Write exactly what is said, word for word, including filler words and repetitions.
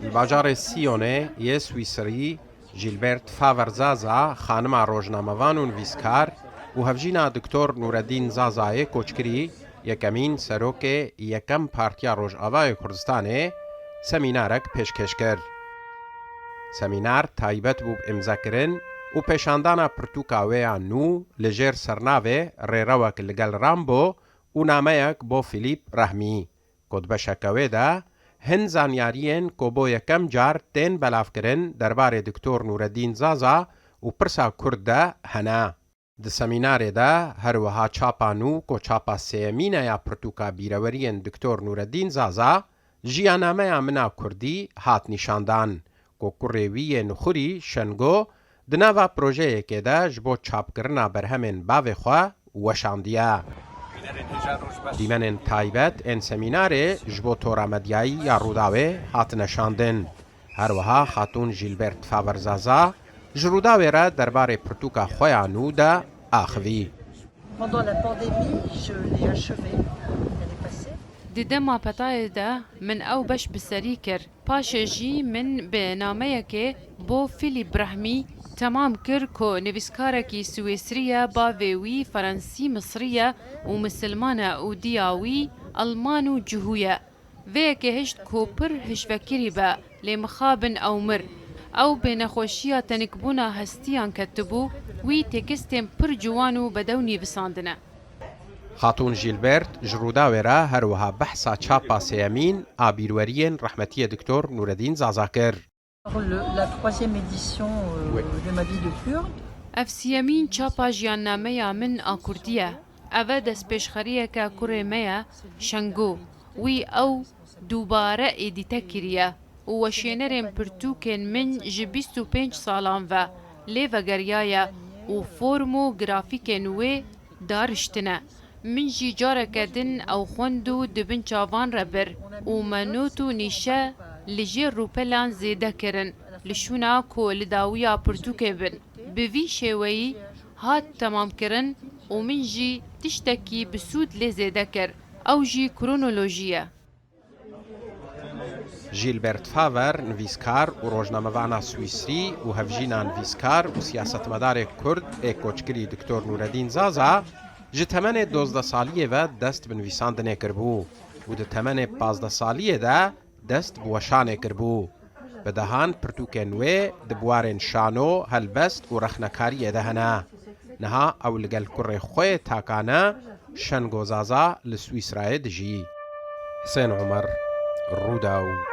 Li bajarê Siyonê yê Swîsrî, Gilbert Faver Zaza, xanima rojnamevan û nivîskar û hevjîna Doktor Nûreddîn Zazayê koçkirî, yekemîn serokê yekem Partiya Rojavayê Kurdistanê, semînarek pêşkêş kir. Semînar taybet bû bi îmzekirin û pêşandana pirtûka wê ya nû li jêr sernavê Rêrewek li gel Rambo û nameyek bo Filîp Rehmî. Ku di beşeke wê de hin zanyariyên ku bo yekem car tên belavkirin derbarê Doktor Nûreddîn Zaza û pirsa Kurd de hene. Di semînarê de her wiha çapa nû ku çapa sêyemîn e ya pirtûka bîreweriyên Doktor Nûreddîn Zaza, Jiyanameya Min a Kurdî, hat nîşandan, ku kurê wî yê nixurî Şengo di nava projeyekê de ji bo çapkirina berhemên bavê xwe weşandiye. Dîmenên taybet ên semînarê ji bo tora medyayî ya Rûdawê hatine şandin. Her wiha Xatûn Gilbert Faver Zaza ji Rûdawê re derbarê pirtûka xwe ya nû de axivî. Pendant la pandémie, je l'ai achevée. Elle est passée. Di dema petayê de min ew beş bi serî kir. Paşê jî min bi nameyekê bo Filîp Brahmî temam kir ku nivîskarekî Swêsrî ye, bavê wî Ferensî Misrî ye û misilman e û diya wî Elman û Cihû ye. Vê yekê hişt ku pir hişvekirî be, lê mixabin ew mir. Ew bi nexweşiya tenikbûna hestiyan ketibû, wî tekstên pir ciwan û bedew nivîsandine. Xatûn Gilbert ji Rûdawê re her wiha behsa çapa sêyemîn a bîrweriyên rehmetiyê Doktor Nûreddîn Zaza kir. Le, la troisième édition, euh, Oui. de Ma vie de Kurde. Ev siyemîn çapa Jiyannameya Min a Kurdî ye. Ev e destpêşxeriyeke kurê me ye, Şengo. Wî ew dubare êdîte kiriye û weşênerên pirtûkên min ji bîst û pênc salan ve lê vegeriyaye û form û grafîkên wê dariştine. Min jî careke din ew xwend û di bin çavan re bir û me not û nîşe li jêr rûpelan zêde kirin, li şûna ku li dawiya pirtûkê bin. Bi vî şêweyî hat temamkirin û min jî tiştekî bi sûd lê zêde kir. Ew jî kronolojî ye. Gilbert Faver, nivîskar û rojnamevana Swîsrî û hevjîna nivîskar û siyasetmedarê Kurd ê koçkirî Doktor Nûreddîn Zaza, ji temenê dozdeh saliyê ve dest bi nivîsandinê kiribû û di temenê pazdeh saliyê de dest bi weşanê kiribû. Bi dehan pirtûkên wê di buwarên şano, helbest û rexnekariyê de hene. Niha ew li gel kurê xwe yê takane Şengo Zaza li Swîsrayê dijî. Hisên Omer, Rûdaw.